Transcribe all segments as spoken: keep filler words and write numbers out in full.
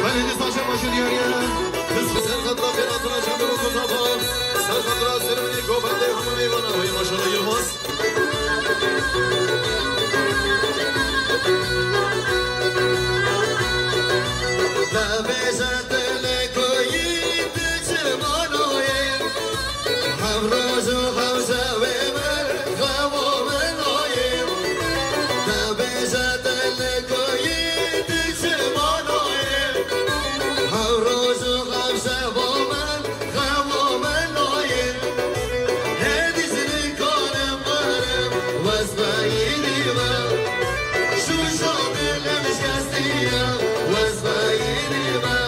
Belê dîsa şeva jî diyar e. Biz ser xatira xêratina çandê û kuzava. Ser xatira servinê govendê hemû mêvana. Hey maşallah Yilmaz. Dibêje dilê ku yî diçe manoyê. Hevroja hevşevê min, xewa min ayê. Dibêje dilê ku yî diçe manoyê. Hevroja hevşeva min, xewa min ayê. Hêdî ji nikarim werim, wezbeyî dîme. Şûşa dilim şikestiye, wezbeyî dîme.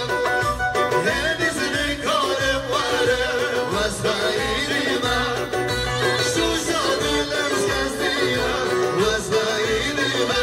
Hêdî ji nikarim werim, wezbeyî dîme. Şûşa dilim şikestiye, wezbeyî dîme.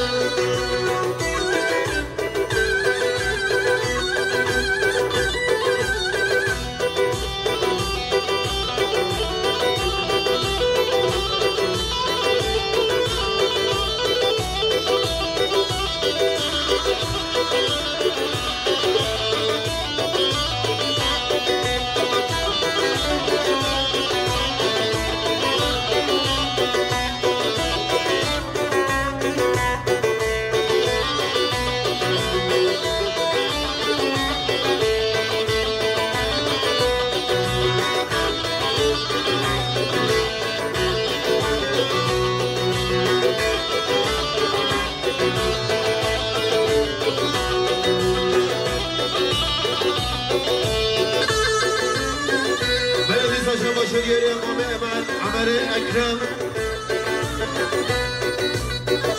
Belê dîsa şeva şêriyarê Mamê Emer, Emerê Ekrem.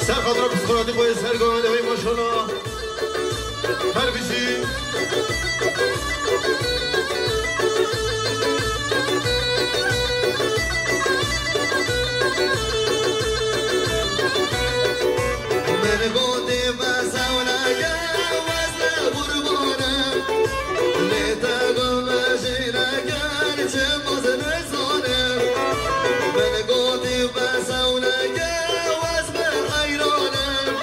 Ser xatira psîkolojî xwe yê ser govendê wey maşallah. Her bijî. Min gotî bes ew neke wezne qurbane. Lê te gom jî neker çi mezin Min gotî bes ew neke wez bi heyran im.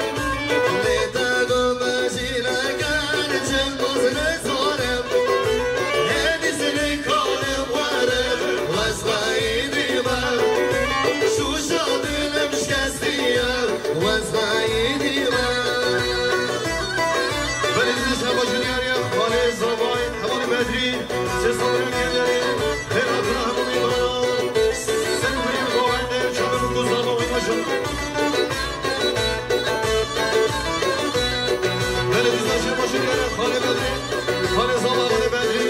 Lê te gom jî neker çi mezin zalim. Hêdî ji nikarim werim, wez xeyîdî me. Şûşa dilim şikestiye, wez xeyîdî me. Belê dîsa şeva jî diyar e, Xalê Zavay, Hevalê Bedrî. Sê sed milyon geliyarê, xêr hatina hemû mêvana. Ser û birê govendê, çavê min ku zava wî meşin. Belê dîsa şeva jî diyar e, Xalê Bedrî, Xalê Zava, Xalê Bedrî.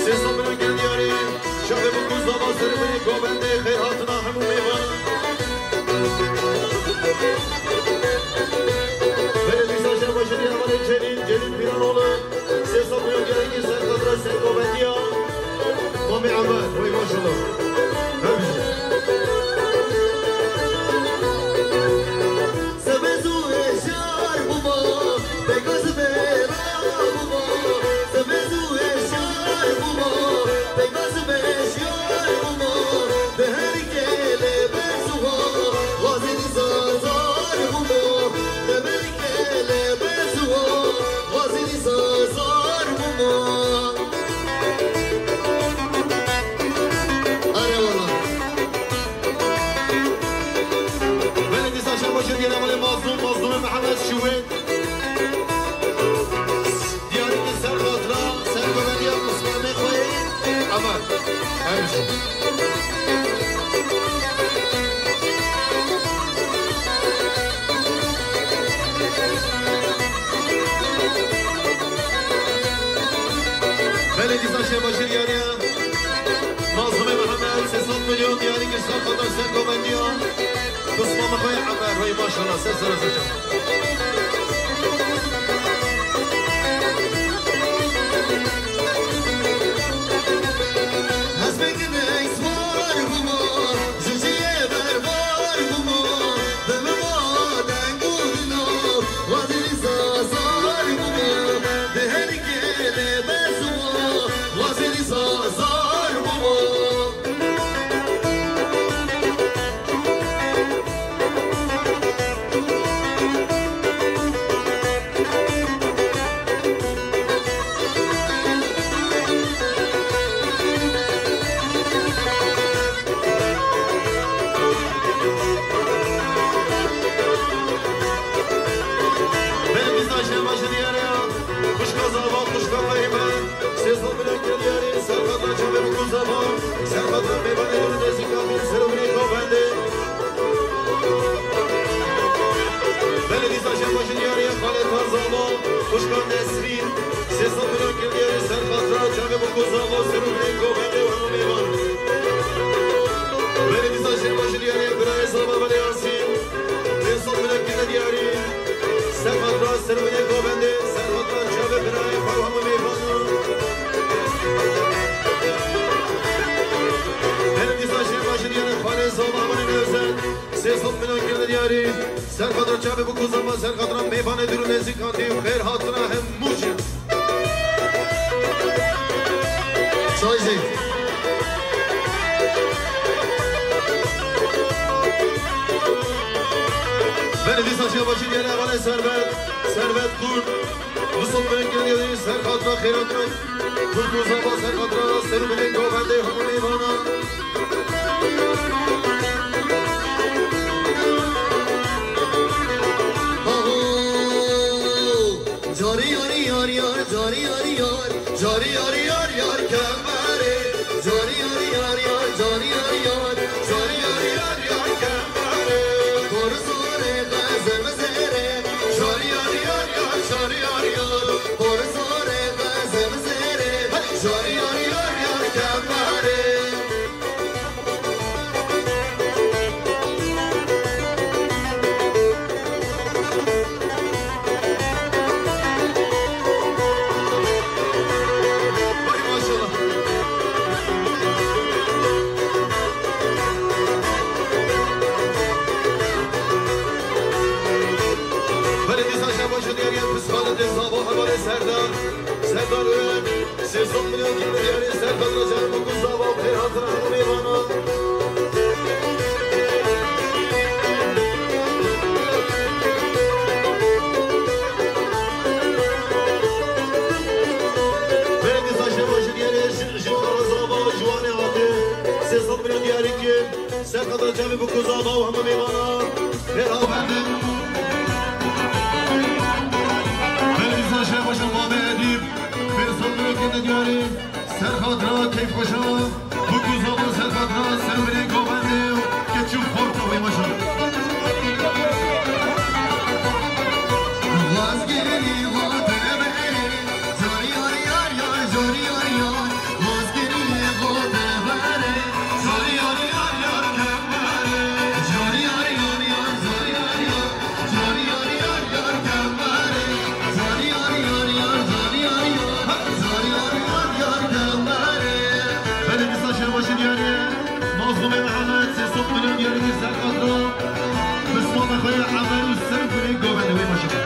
Sê sed milyon geliyarê, çavê min ku zava, ser û birê govendê, xêr hatina hemû mêvana. Belê dîsa şeva jî diyar e, Celîl, Celîl Pîranoğlu. Sê sed milyon gelekî ser xatira sergovendiya Mamê Emer, wey maşallah. Her bijî. Sebez û hişyar bûma, pêka ji bêra bûma. Sebez û hişyar bûma, pêka ji bêşyar bûma. Di her kêlê bersiva, xwazê dîsa zar bûma. Di her kêlê bersiva, Xwazî dîsa zar bûma. Erê wala. Belê dîsa şeva jî diyar e Mazlûm, Mazlûmê Mihemed Şiwêt. Diyarî ki ser xatira, ser govendiya Osmanê xwe yê Emer. Her bijî. Belê dîsa şeva jî diyar e. Mazlûmê Mihemed, sê sed milyon diyarî kir ser xatir ser govendiya. Pismamê xwe yê Emer, wey maşallah, ser sera ser çav. Hespê ginek swar bûma, ji cihê berbar bûma, bi min va deng û dino, xwazî dîsa zar bûma, di her kêlê bersiva, xwazî dîsa zar bûma. Başkan Nesrîn, sê sed milyon kir diyarî ser xatira çavê Bûk û Zava, Sirûnê, Govendê û hemû mêvan. Berê dîsa şêrbaşî diyarî birayê Zava Belê Yasîn, pênc sed milyon kir diyarî ser xatira Sirûnê, Govendê, ser xatira çavê birayê xwe û hemû mêvanan. Berê dîsa şêrbaşî diyarî xalê Zava Amanê Özel. Sê sed milyon kirine diyarî. Ser xatira çavê Bûk û Zava, ser xatira mêvanê dûr û nêzîkan dî û xêr hatina hemû jî. Çay jî. Belê dîsa şêrbaşî diyarî hevalê Servet, Servet Kurt. Du sed milyon kirine diyarî, ser xatira xêr hatina. Bûk û Zava, ser xatira Sirûnê, Govendê hemû mêvanan. Aho! Carî yarî yar yar, carî yarî yar, carî yarî yar yar kemberê. Carî yarî yar yar, carî yarî yar, carî yarî yar yar kemberê. Kor zorê xezim zêrê, carî yarî yar yar, carî yarî yar. Kor zorê xezim zêrê, carî yarî yar yar kemberê. Hay maşallah. Belê dîsa şebaşê diyarî pisxalê dê Zava hevalê Serdar. Serdar Öğen. Sê sed milyon kir diyarî ser xatira çavê Bûk û Zava û xêr hatina hemû mêvanan. Berê dîsa şebaşî diyarî ji, ji xala Zava ji Wanê hate. Sê sed milyon diyarî kir. Ser xatira çavê Bûk û Zava û hemû mêvanan. Xêr haverdin. Belê dîsa şebaşî Mamê Edîb. Pênc sed milyon kir diyarî. Ser xatira keyfxweşa, Bûk û Zava, ser xatira Sirûnê, Govendê û keçî û xorta wê maşallah. Wazgirî xwe deverê, carî yarî yar yar, carî yarî yar. Wazgirî xwe deverê, carî yarî yar yar kemberê. Carî yarî yar yar, carî yarî yar. Zarî yarî yar yar kemberê. Zarî yarî yar yar, zarî yarî yar. Zarî yarî yar yar kemberê. Belê dîsa şebaşî diyarî ye. Mazlûmê Mihemed sê sed milyon diyarî kir ser xatira. Pismamê xwe ye Emer û Sirûnê, Govendê wê maşallah.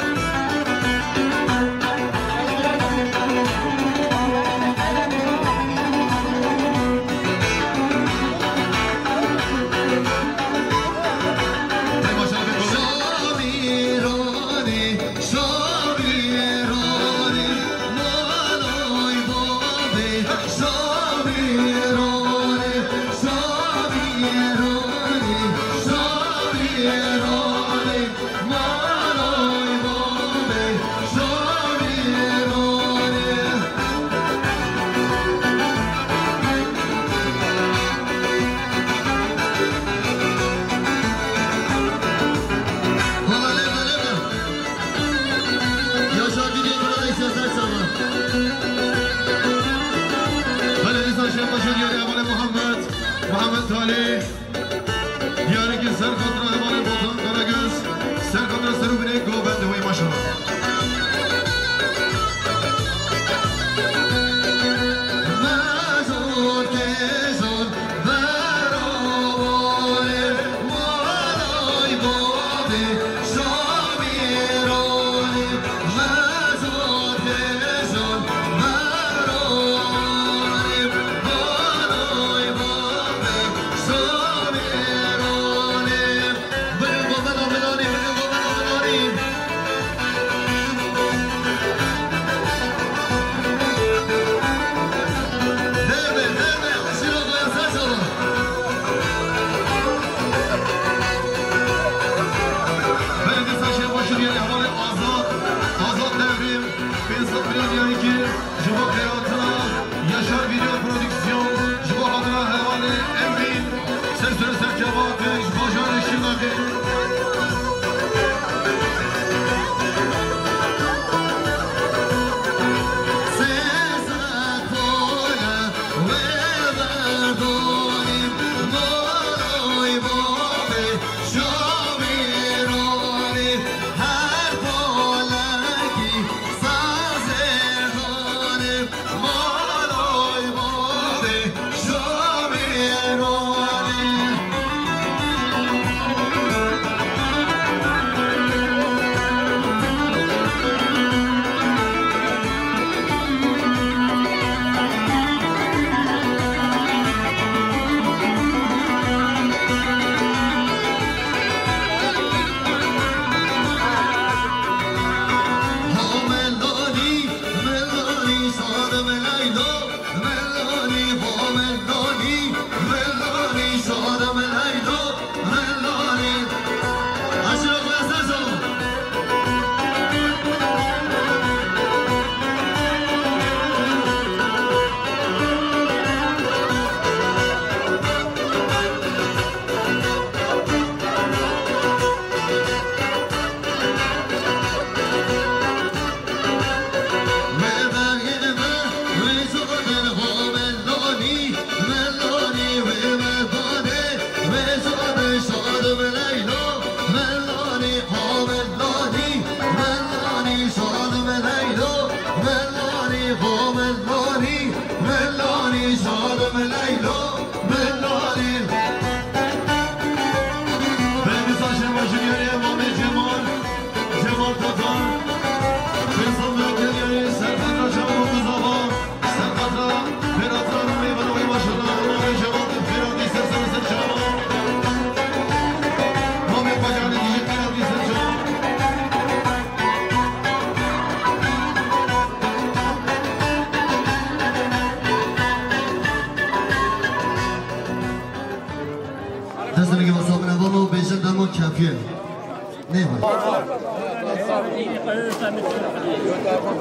Belê dîsa şebaşî diyarî hevalê Muhammed, Muhammed Talî. Diyarî kir ser xatira hevalê Botan Karagöz, ser xatira Sirûnê, Govendê wê maşallah.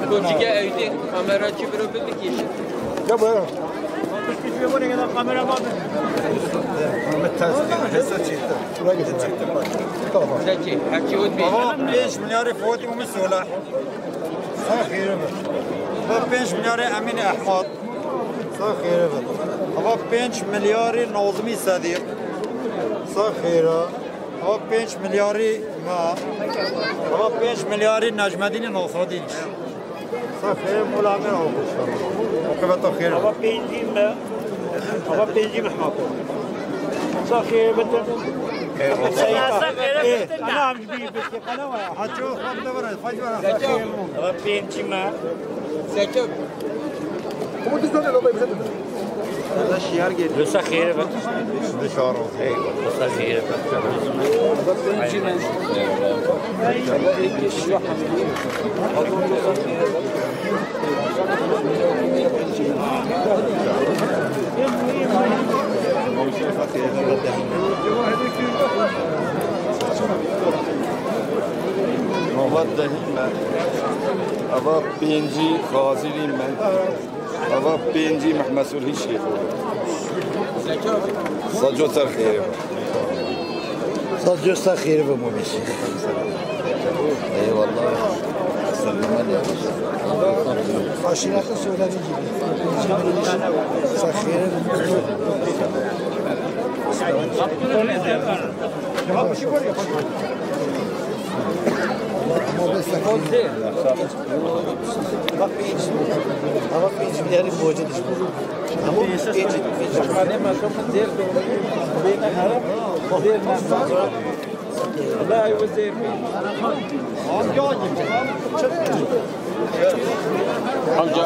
Koçike evde kamera çi biro bibikî. Ya bu. Tamam. Peki, her şey oldu. Tamam, pênc milyarê Fatî Umî Soleh. Sen xêre be. Ve pênc milyarê Emîn Ehmad. Sen xêre be. Ama pênc milyarê Nazmî Sedîq. Sen xêre. Ava pênc milyarî me. Ava pênc milyarî Necmedînî Nasadîn. Sa xêr, mola me alkışlar. Akıbeta xêr. Ava pêncî me. Ava pêncî Mehmet. Sa xêr bitin. Eyvallah. Sa xêr bitin. Ana amcı bir bir şey kana var. Haço, xwam de var, fayda var. Ava pêncî me. Sekiz. Wisa xêr be. Wisa xêr be. Ava dehî me. Ava pêncî xazîrî me. Ava pêncî Mehmed Sulhî Şêxo. Saco ser xêr be. Saco ser xêr be Mumî Şêx. Eyvallah. Aşirete söylediği gibi. Ser xêr be. Ama ben sakın. Bak bir iç, ama bir iç bir yerin borcu düşmüş. Ama bir iç, bir iç. Amca.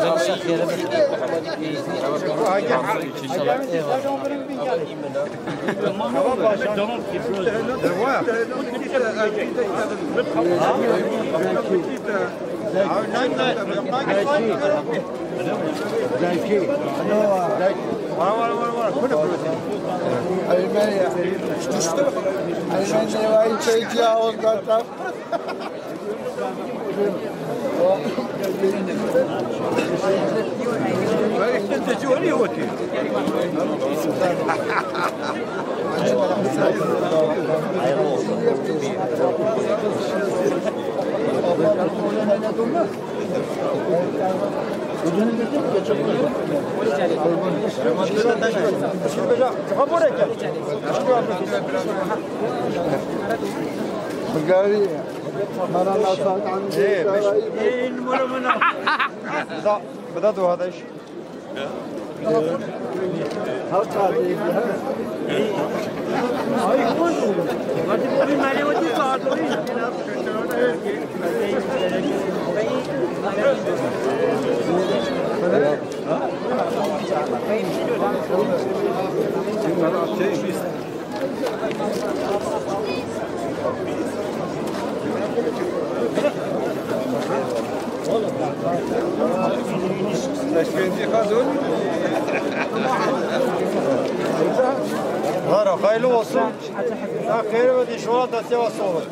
Gari. Bida, bida du hadaş. Var, hayırlı olsun. Ya, hayırlı olsun. Şu anda size olsun.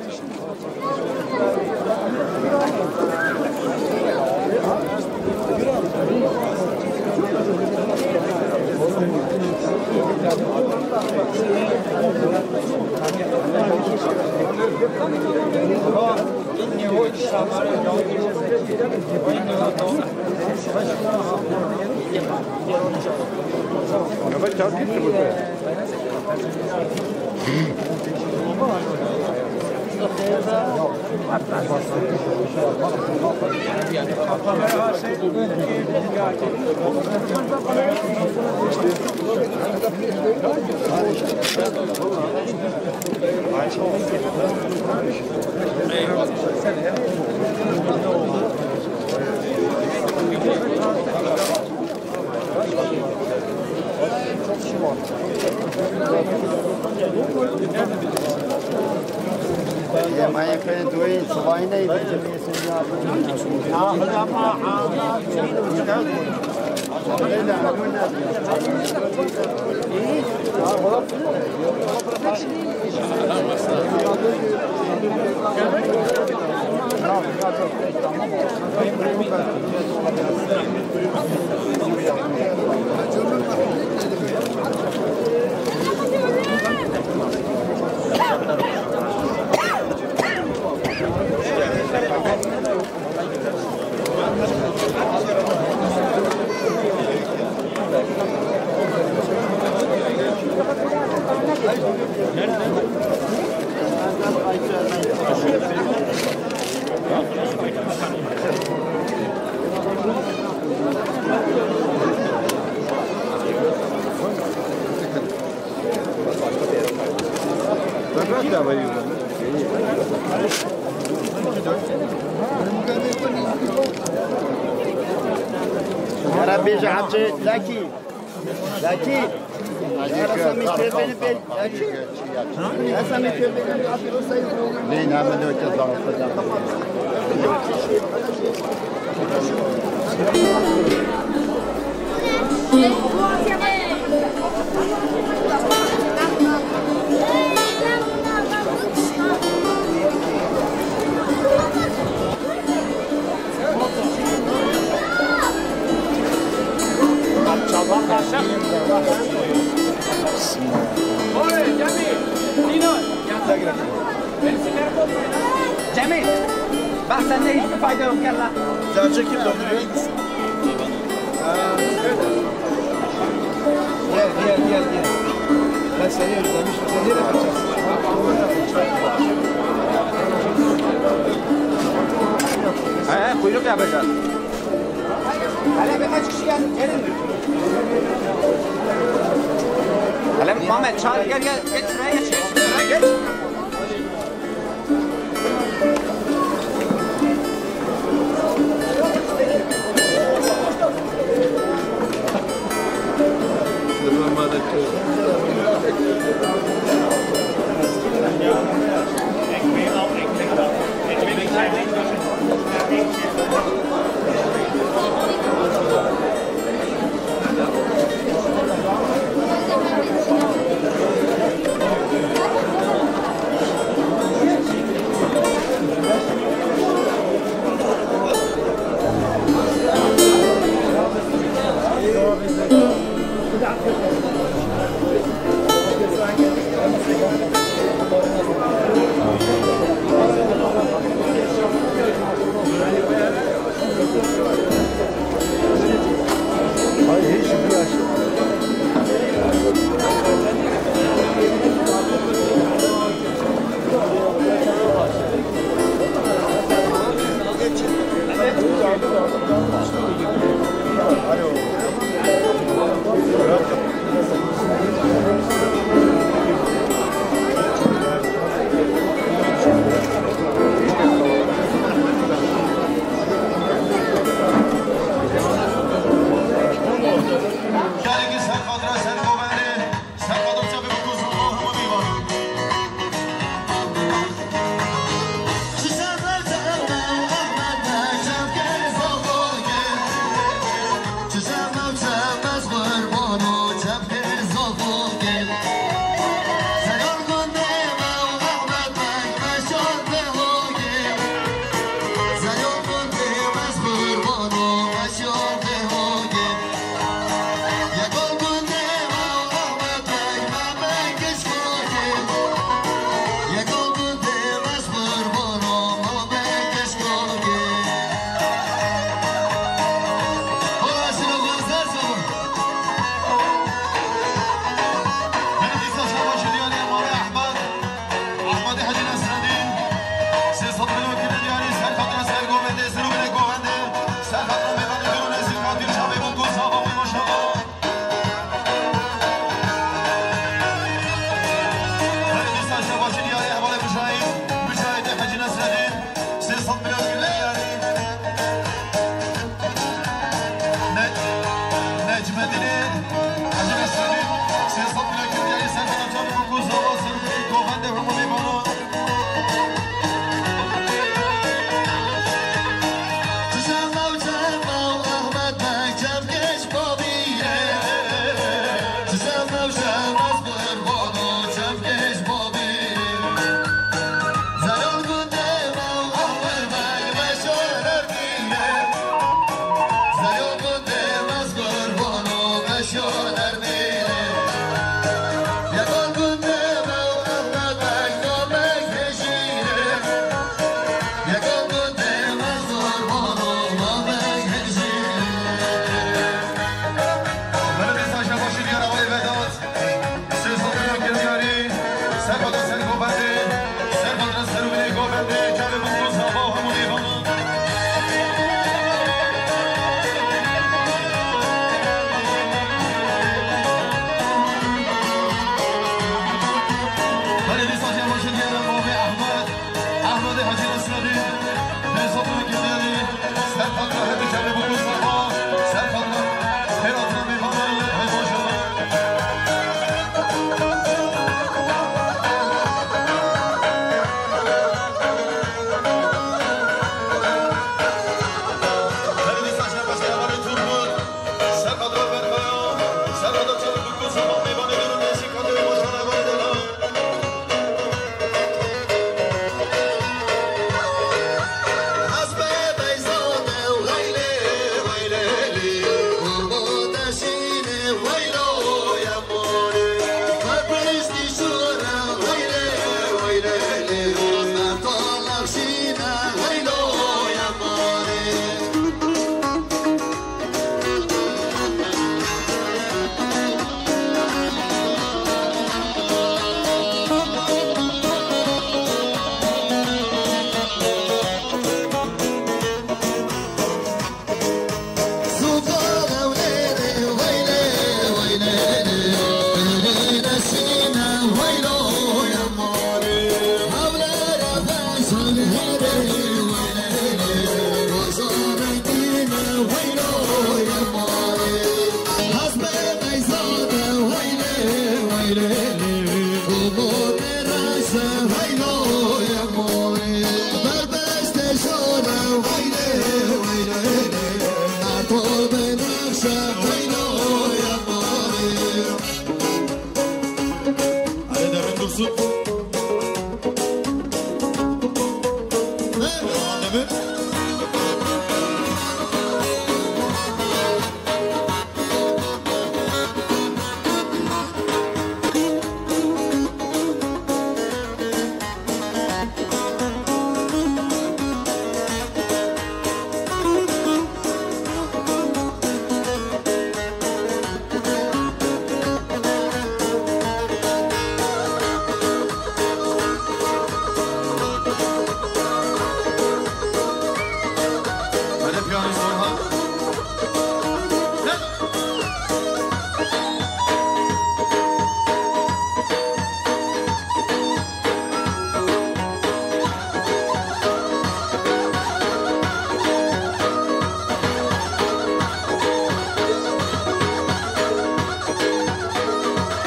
Yara bêje Hacı Zaki. Zaki. Yara Samî Tevbeni Bey. Zaki. Lê name ne öte zarfı da. Cemî, behsa te hiçbir fayda yok, gel lan. Gerçek kim döndürüyor? Gel, gel, gel, gel. Ben seni özlemiştim. Sen nereye kaçarsın? He, he, kuyruk yapacağız. Hele birkaç kişi gelin, gelin. Hele Muhammed, çağır, gel, gel, geç şuraya, geç, geç şuraya, geç.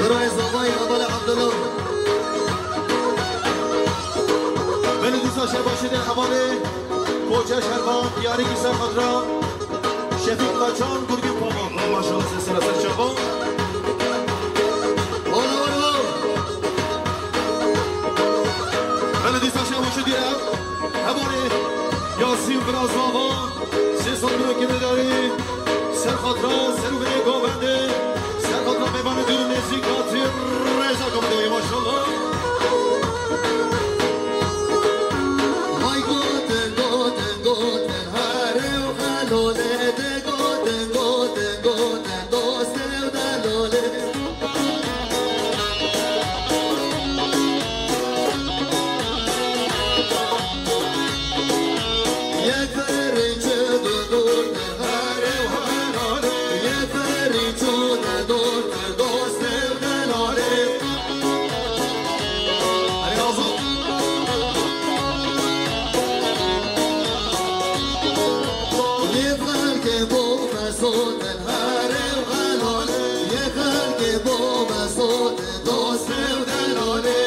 Birayê zavayê Hevalê Abdullah. Belê dîsa şebaşê dê hevalê Koçe Şervan, diyarî kî ser xatra Şefîk Kaçan, Gurgîn Pamuk. Hay maşallah, ser sera ser çava. Ola, ola. Belê dîsa şebaşê dê hevalê Yasîn Birazava. Sê sal biro kêmedarî, ser xatra serûveyê govendê, ser xatra mêvanê dûr û nêzîk hatî rêza govendê wê, maşallah. Hay gotin, gotin, gotin, herê û helolê de gotin, gotin, gotin, dostê û delolê. Dostê û delalê.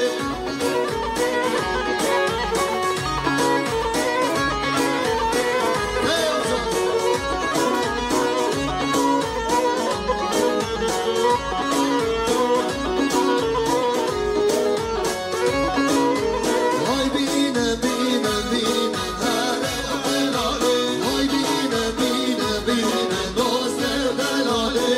Hay bîne, bîne, bîne, herê delalê. Hay bîne, bîne, bîne, dostê delalê.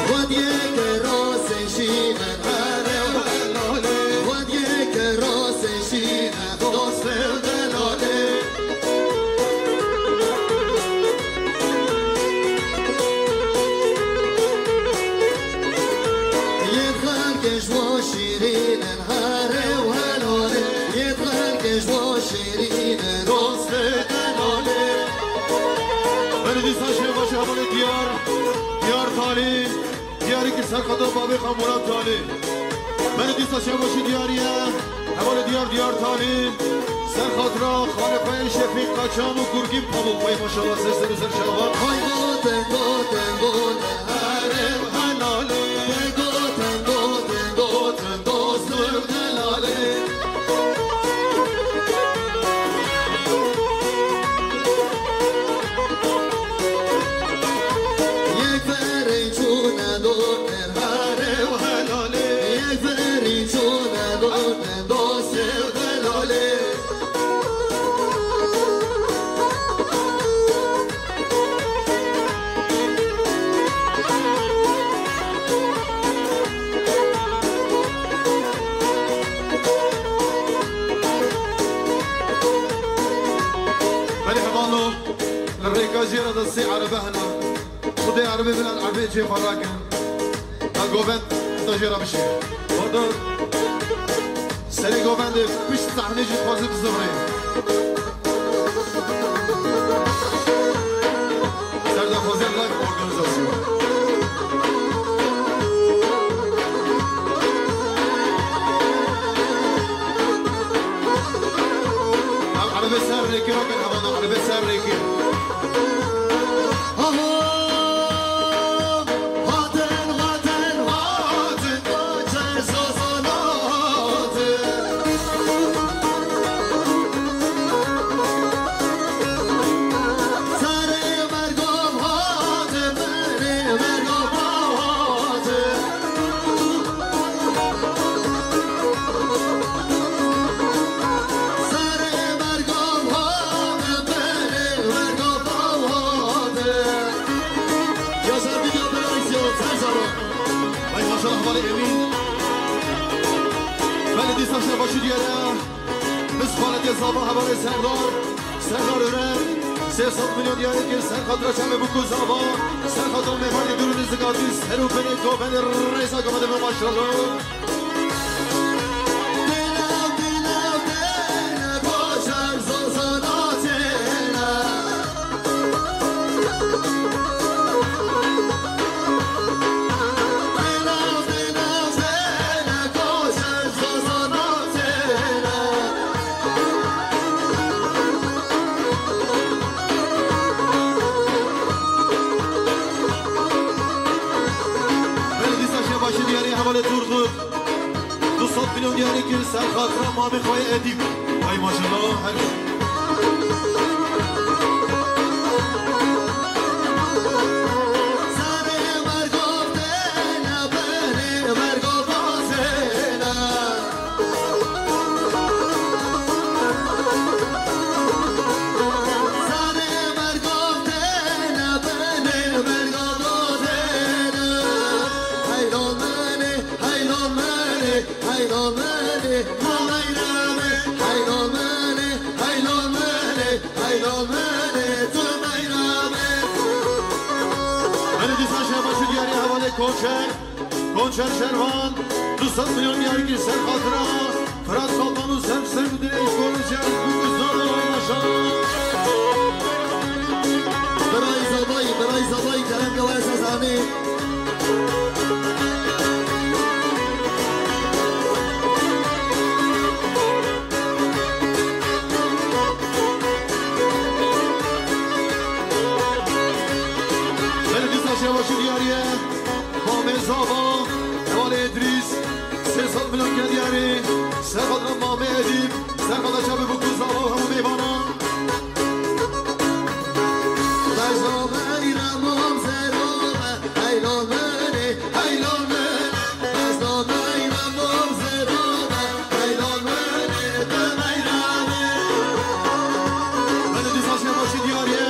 Xwediyê ke rastê şîne, herê delalê. Xwediyê ke rastê şîne, dostê delalê. Yê xelkê ji bo şîrîn in, herê û helalê. Yê xelkê ji bo şîrîn in, dostê delalê. Berê dîsa şebaşê hevalê diyar, diyar talî. Diyarî kî ser xatra babê xwe Murat Talî. Berê dîsa şebaşê diyarî ye. Hevalê diyar, diyar talî. Ser xatra xalê xwe yê Şefîk Kaçan û Gurgîn Pamuk. Hay maşallah, ser ser û ser çava. Hay gotin, gotin, gotin, herê û helalê. Gotin, gotin, gotin, dostê û delalê. Yek verê çûne dortê herê û helalê. Yek verê çûne dortê dostê û delalê. Belê hevalo, li rêka jê re de sê erebe hene. Xwedê erebê bilan, erebê cê xwe rakin. Em govend da jê re bişî. Orada serê govendê pişt sahnê jî dixwaze bizivirê. Ser daxwaziyên live organîzasyon. Em erebê ser rêkê rakin, hevana erebê ser rêkê. Aho! Hatin, hatin, hatin, koçer sazan hatin. Emîn. Belê dîsa şer başî diyar e. Biz xalekê zava hevalê Serdar. Serdar Öner. Sê sed milyon diyarî kir ser xatira çavê bûk û zava. Ser xatira mêvanê dûr û nêzîkatî ser û binê govendê rêza govendê me maşallah. Belê dîsa şebaşî diyarî hevalê Turgut. Du sed milyon diyarî kir ser xatira mamê xwe yê Edîb. Ay maşallah her. Belê dîsa şebaşî diyarî hevalê Konçer. Konçer Şervan, du sed milyon diyarî kir ser xatira Firat Kaplan û ser ser û dirêj Konçer û Guzdan Maşa. Biray Zavay, Biray Zavay, kerem gala esas amî. Belê dîsa şebaşî diyarî ye. Mamê Zava, hevalê Îdrîs, sê sed milyon kir diyarî, ser xatira Mamê Edîb, ser xatira çavê bûk û zava û hemû mêvanan. Belê dîsa şebaşî diyarî ye.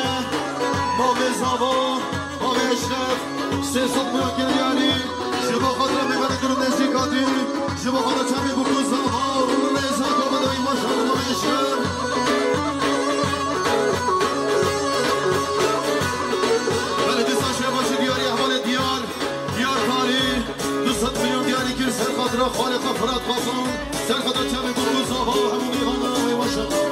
Mamê Zava, Mamê Eşref, sê sed milyon kir diyarî. Ji bo xatira mêvanê dûr û nêzîkatî, ji bo xatira çavê bûk û zava û rêza govendê wî maşallah Mamê Eşref. Belê dîsa şebaşî diyarî ye hevalê Diyar. Diyar Tarî, du sed milyon diyarî kir ser xatira xalê xwe Firat Kaplan, ser xatira çavê bûk û zava û hemû mêvanan wê maşallah.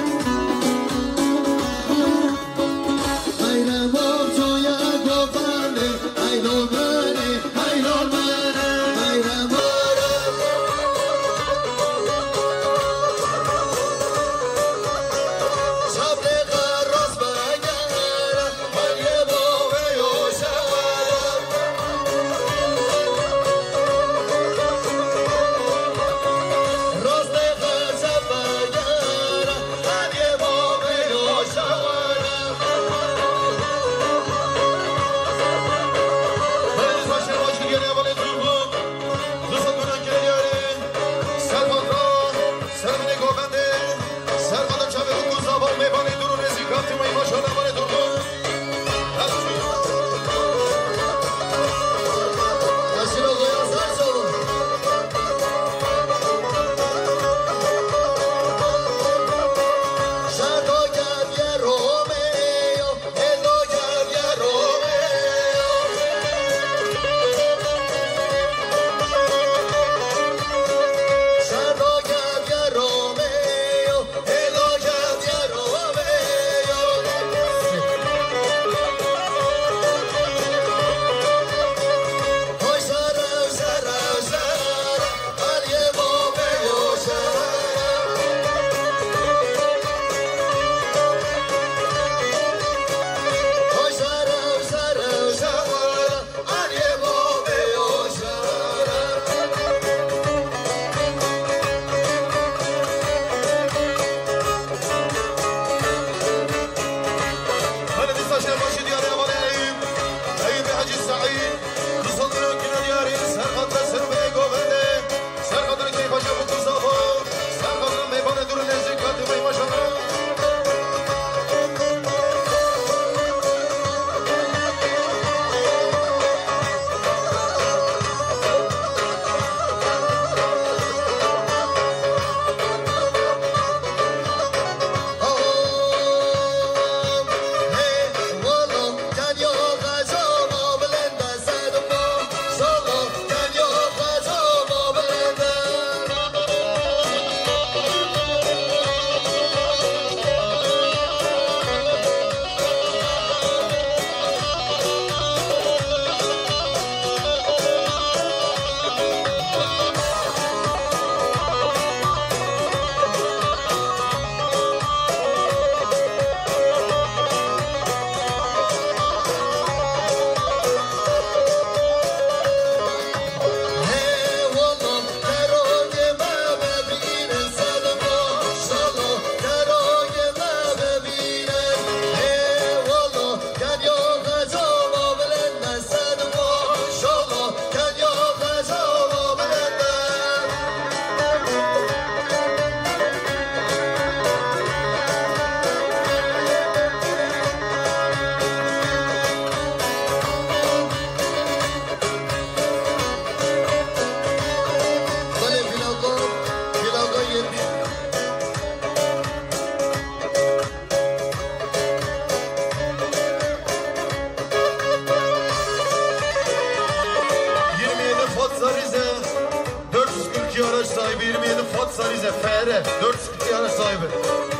Yirmi yedi Fuat Sarize, F R, dört sıkıntı yara sahibi.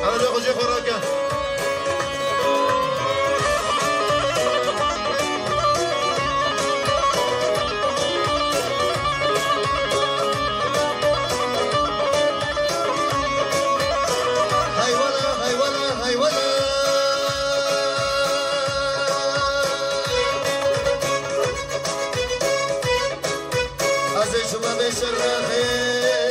Ana ne hoca koraka. Hayvala, hayvala, hayvala. Ez ê şima bê şerexê.